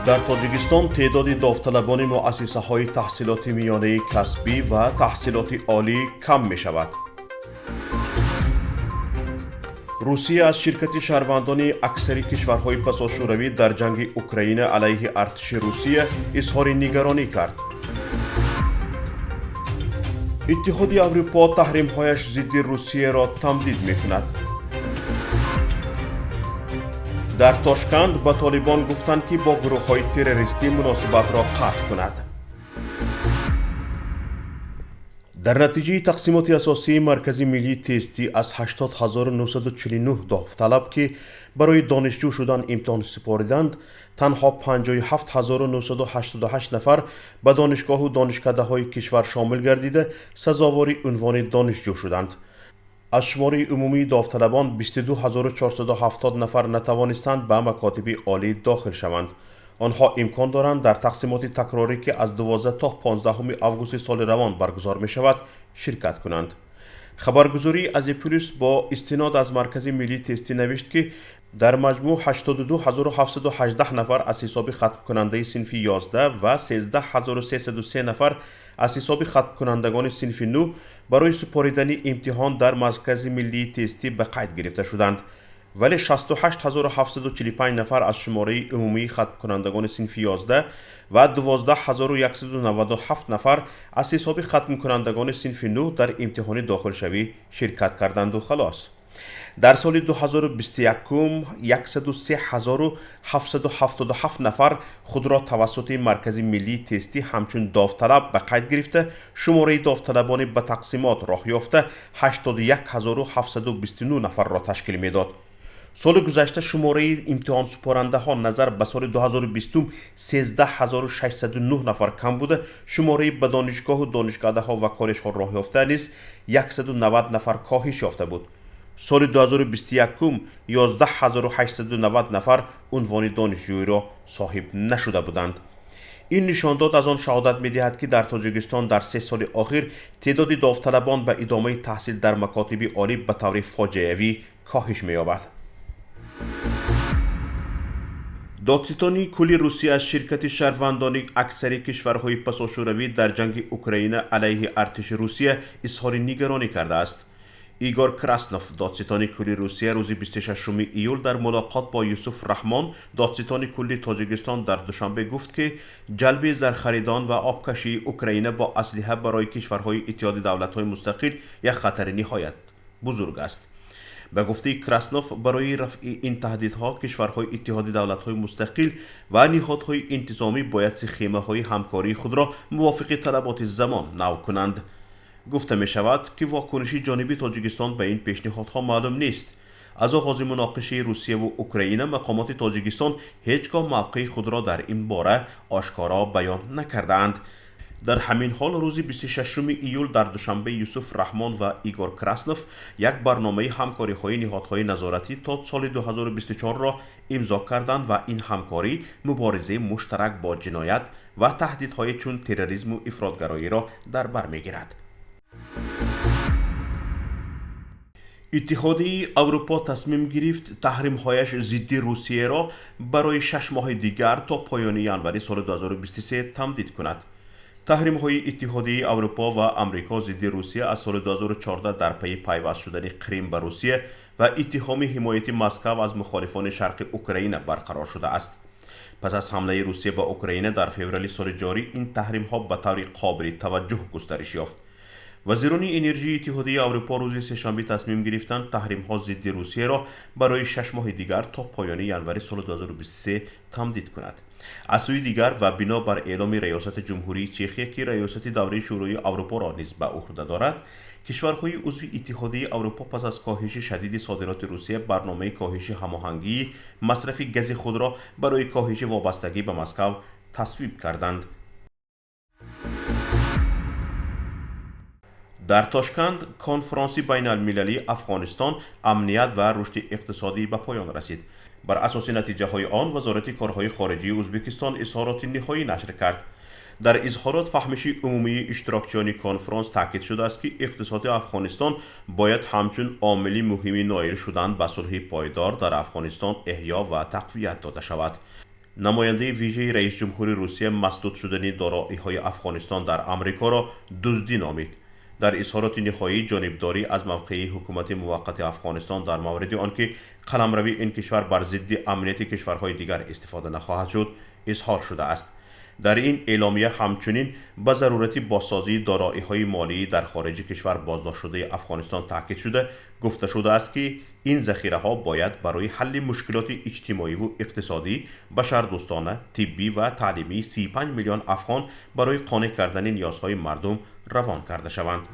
Дар Тоҷикистон теъдоди довталабони муассисаҳои таҳсилоти миёнаи касбӣ ва таҳсилоти олӣ кам мешавад. Русия аз ширкати шаҳрвандони аксари кишварҳои пасошӯравӣ дар ҷанги Украина алайҳи артиши Русия изҳори нигаронӣ кард. Иттиҳоди Аврупо таҳримҳояш зидди Русияро тамдид мекунад. Дар Тошканд ба Толибон гуфтанд, ки бо гурӯҳҳои террористӣ муносибатро қатъ кунад. Дар натиҷаи тақсимоти асосии Маркази миллии тестӣ аз 80 949 довталаб, ки барои донишҷӯ шудан имтиҳон супориданд, танҳо 57 988 нафар ба донишгоҳу донишкадаҳои кишвар шомил гардида, сазовори унвони донишҷӯ шуданд. Аз шумораи умумии довталабон 22 470 нафар натавонистанд ба макотиби олӣ дохил шаванд. Онҳо имкон доранд дар тақсимоти такрорӣ, ки аз 12 то 15 августи соли равон баргузор мешавад, ширкат кунанд. Хабаргузории Азия-Плюс бо истинод аз Маркази миллии тестӣ навишт, ки дар маҷмӯъ 82 718 нафар аз ҳисоби хатмкунандаи синфи 11 ва 13 303 нафар аз ҳисоби хатмкунандагони синфи 9 барои супоридани имтиҳон дар Маркази миллии тестӣ ба қайд гирифта шуданд, вале 68 745 нафар аз шумораи умумии хатмкунандагони синфи 11 ва 12 197 нафар аз ҳисоби хатмкунандагони синфи 9 дар имтиҳони дохилшавӣ ширкат карданду халос. Дар соли 2021 103 777 нафар худро тавассути Маркази миллии тестӣ ҳамчун довталаб ба қайд гирифта, шумораи довталабони ба тақсимот роҳ ёфта 81 729 нафарро ташкил медод. Соли гузашта шумораи имтиҳонсупорандаҳо назар ба соли 2020 13 609 нафар кам буда, шумораи ба донишгоҳу донишкадаҳо ва коллеҷҳо роҳ ёфта низ 190 нафар коҳиш ёфта буд. Соли 2021 11 890 нафар унвони донишҷӯиро соҳиб нашуда буданд. Ин нишондод аз он шаҳодат медиҳад, ки дар Тоҷикистон дар 3 соли охир теъдоди довталабон ба идомаи таҳсил дар макотиби олӣ ба таври фоҷиавӣ коҳиш меёбад. Додситонии кулли Русия аз ширкати шаҳрвандони аксари кишварҳои пасошӯравӣ дар ҷанги Украина алайҳи артиши Русия изҳори нигаронӣ кардааст. Игор Краснов, додситони кулли Русия, рӯзи 26 июл дар мулоқот бо Юсуф Раҳмон, додситони кулли Тоҷикистон, дар Душанбе гуфт, ки ҷалби зархаридон ва обкашии Украина бо аслиҳа барои кишварҳои Иттиҳоди давлатҳои мустақил як хатари ниҳоят бузург аст. Ба гуфтаи Краснов, барои рафъи ин таҳдидҳо кишварҳои Иттиҳоди давлатҳои мустақил ва ниҳодҳои интизомӣ бояд схемаҳои ҳамкории худро мувофиқи талаботи замон нав кунанд. Гуфта мешавад, ки вокуниши ҷониби Тоҷикистон ба ин пешниҳодҳо маълум нест. Аз оғози муноқишаи Русияву Украина мақомоти Тоҷикистон ҳеҷ гоҳ мавқеи худро дар ин бора ошкоро баён накардаанд. Дар ҳамин ҳол, рӯзи 26 июл дар Душанбе Юсуф Раҳмон ва Игор Краснов як барномаи ҳамкориҳои ниҳодҳои назоратӣ то соли 2024-ро имзо карданд ва ин ҳамкорӣ муборизаи муштарак бо ҷиноят ва таҳдидҳое чун терроризму ифротгароиро дар бар мегирад. Иттиҳодияи Аврупо тасмим гирифт таҳримҳояш зидди Русияро барои 6 моҳи дигар то поёни январи соли 2023 тамдид кунад. Таҳримҳои Иттиҳодияи Аврупо ва Амрико зидди Русия аз соли 2014 дар пайи пайваст шудани Қрим ба Русия ва иттиҳоми ҳимояти Москав аз мухолифони шарқи Украина барқарор шудааст. Пас аз ҳамлаи Русия ба Украина дар феврали соли ҷорӣ ин таҳримҳо ба таври қобили таваҷҷӯҳ густариш ёфт. Вазирони энержии Иттиҳодияи Аврупо рӯзи сешанбе тасмим гирифтанд таҳримҳо зидди Русияро барои 6 моҳи дигар то поёни январи соли 2023 тамдид кунад. Аз сӯи дигар ва бино бар эъломи Раёсати Ҷумҳурии Чехия, ки раёсати давраи Шӯрои Аврупоро низ ба уҳда дорад, кишварҳои узви Иттиҳодияи Аврупо пас аз коҳиши шадиди содироти Русия барномаи коҳиши ҳамоҳангии масрафи гази худро барои коҳиши вобастагӣ ба Москав тасвиб карданд. Дар Тошканд конфронси байналмилалии Афғонистон, амният ва рушди иқтисодӣ ба поён расид. Бар асоси натиҷаҳои он Вазорати корҳои хориҷии Ӯзбекистон изҳороти ниҳоӣ нашр кард. Дар изҳорот фаҳмиши умумии иштирокчиёни конфронс таъкид шудааст, ки иқтисоди Афғонистон бояд ҳамчун омили муҳими ноил шудан ба сулҳи пойдор дар Афғонистон эҳё ва тақвият дода шавад. Намояндаи вижаи раисҷумҳури Русия масдуд шудани дороиҳои Афғонистон дар Амрикоро дуздӣ номид. Дар изҳороти ниҳоӣ ҷонибдорӣ аз мавқеи ҳукумати муваққати Афғонистон дар мавриди он ки қаламрави ин кишвар бар зидди амнияти кишварҳои дигар истифода нахоҳад шуд, изҳор шудааст. Дар ин эъломия ҳамчунин ба зарурати бозсозии дороиҳои молии дар хориҷи кишвар боздоштшудаи Афғонистон таъкид шуда, гуфта шудааст, ки ин захираҳо бояд барои ҳалли мушкилоти иҷтимоиву иқтисодӣ, башардӯстона, тиббӣ ва таълимии 35 миллион афғон, барои қонеъ кардани ниёзҳои мардум равон карда шаванд.